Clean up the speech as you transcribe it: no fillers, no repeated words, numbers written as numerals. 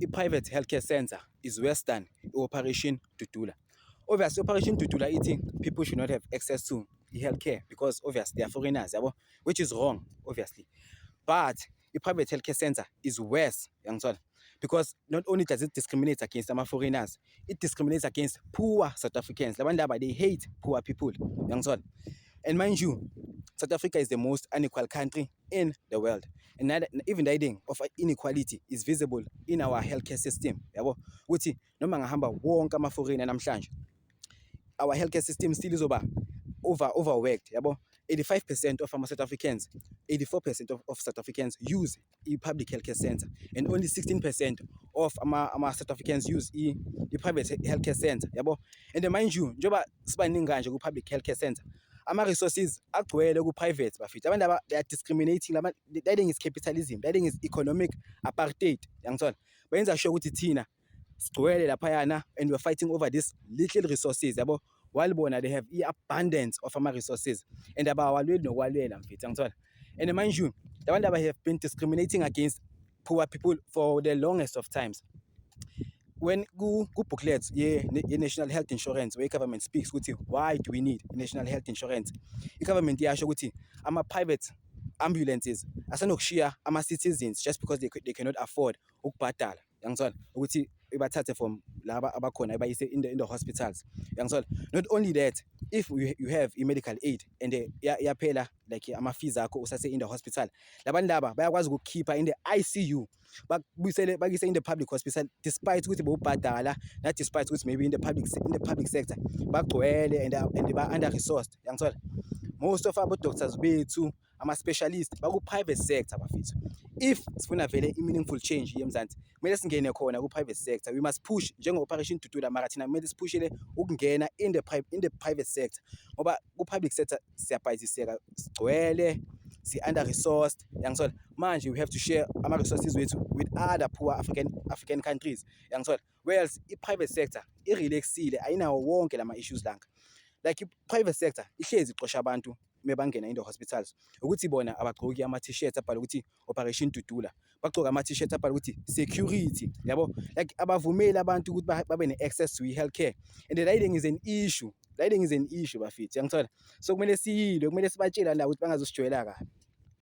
i-private healthcare center is worse than i-Operation Dudula. Obviously, Operation Dudula eating people should not have access to healthcare because obviously they are foreigners, yabo, which is wrong, obviously. But the private healthcare center is worse, because not only does it discriminate against some foreigners, it discriminates against poor South Africans. They hate poor people, and mind you, South Africa is the most unequal country in the world. And even the idea of inequality is visible in our healthcare system. Yabo, ukuthi noma ngahamba wonke ama-foreigner namhlanje, our healthcare system still is overworked. Yabo, 85% of our South Africans, 84% of South Africans use a public healthcare center, and only 16% of our South Africans use the private healthcare center. Yabo, and mind you, njoba sibaningi kanje ku public healthcare center, ama-resources agcwele ku-private bafethu. Abantu they are discriminating. That thing is capitalism, that thing is economic apartheid. Yangithola, bayenza sure ukuthi thina sigcwele laphayana and we're fighting over these little resources, yabo, while bona they have abundance of ama-resources and abawalweli nokwalwela mfethu. Yangithola, and mind you, the one that have been discriminating against poor people for the longest of times. When go booklets, national health insurance, where government speaks with you, why do we need national health insurance? The government yasho ukuthi ama-private ambulances asanokushiya ama-citizens just because they cannot afford ukubhadala. Yangithola ukuthi ibathathe from laba abakhona ibayise in the hospitals. Yangithola, not only that, if you have a medical aid and yaphela like ama-fees akho usase in the hospital, labantu laba bayakwazi ukukhipha in the ICU bakuyise in the public hospital despite ukuthi bowubhadala, not despite ukuthi maybe in the public sector bagcwele and ba under resourced. Yangithola, most of our doctors bethu ama-specialists baku-private sector bafethu. If sifuna vele i-meaningful change eMzansi, kumele singene khona ku-private sector. We must push njengo-Operation Dudula, mara thina kumele siphushele ukungena in the private sector, ngoba ku-public sector siyabhayiziseka, sigcwele, si-under resourced. Yangithola, manje we have to share ama-resources wethu with other poor African countries. Yangithola, whereas i-private sector irelaxile, ayinawo wonke lama-issues langa. Like i-private sector ihlezi iqosha abantu mebangena in the hospitals ukuthi bona abagqoki ama-t-shirts abhala ukuthi Operation Dudula, bagqoka ama-t-shirts abhala ukuthi security, yabo, like abavumeli abantu ukuthi babe ne-access to i-healthcare, and the lighting is an issue. Lighting is an issue bafethu. Yangithola, so kumele siyilwe, kumele sibatshela la ukuthi bangazosijwayela kabi.